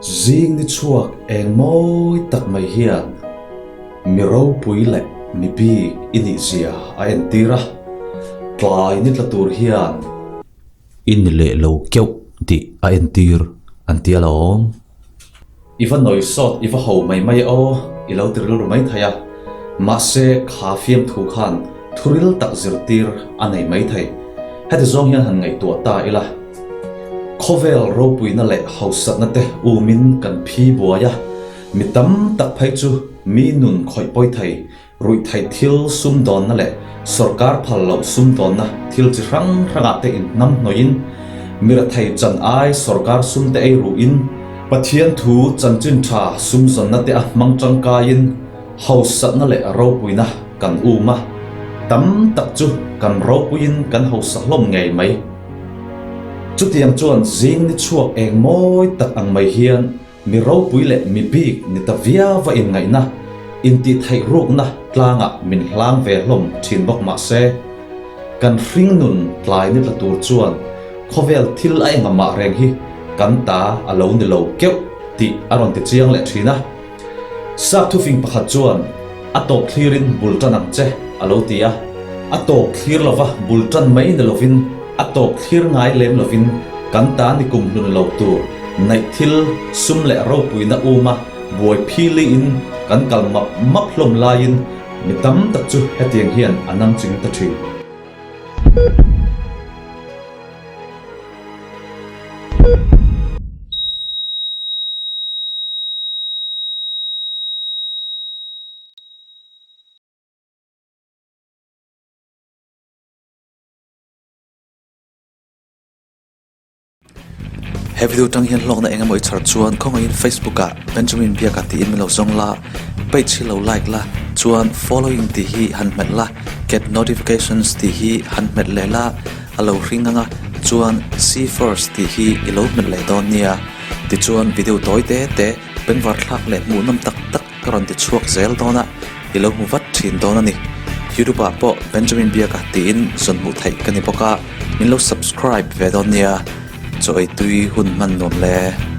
Zing ni chhuak eng mawi tak mai hian mi ropui leh mi bik i nih zia a entir a, tlai ni tla tur hian i ni leh lo keuh tih a entir an ti alawm. I va nawi sawt i va ho mai mai aw i lo ti rilru mai thei a, mahse kha fiamthu khan thuril tak zirtir a nei mai thei. Heti zawng hian han ngaihtuah ta ila, khawvel ropuina leh hausatna te umin kan phi buai a, mi tam tak phei chu mi nun khawih pawi thei Ruihtheih thil sumdawnna leh sawrkar phal loh sumdawnna thil chi hrang hrangah te inhnamhnawih in, mirathei chan ai sawrkar sum te ei ruh in, Pathian thu chanchin tha sumzawnna te a hmang tangkai in hausatna leh ropuina kan um a, tam tak chu kan ropuiin kan hausa hlawm ngei mai. Chutiang chuan zing ni chhuak eng mawi tak ang mai hian Mi ropui leh mi bik ni ta viau va inngaihna, intihtheih rukna tlangah min hlang ve hlawm thin bawk mah se, kan hringnun tlai ni tla tur chuan khawvel thil a engamah reng hi kan ta a lo ni lo keuh tih a rawn ti chiang leh thin a. Sap thufing pakhat chuan, A tawp thlirin bul tan ang che, a lo ti a. A tawp thlir lova bul tan mai ni lovin, a tawp thlir ngai lem lovin kan ta ni kum hlun lo tur naih thil sum leh ropuina uma buai philiin kan kal map map hlawm laiin mi tam tak chu hetiang hian a namching ta thin. He video tang hian hlawkna eng emaw i chhar chuan khawngaihin Facebook ah Benjamin Biaka tiin min lo zawng la, page hi lo like la, chuan following tih hi han hmet la, get notifications tih hi han hmet leh la, a lo hring ang a, chuan see first tih hi i lo hmet leh dawn nia. Tichuan video tawi te te bengvar thlak leh hmuhnawm tak tak ka rawn ti chhuak zel dawn a, i lo hmu vat thin dawn a ni. Youtube ah pawh Benjamin Biaka tiin zawn hmuh theih ka ni bawk a, min lo subscribe ve dawn nia. Chaw ei tui hun hman nuam le.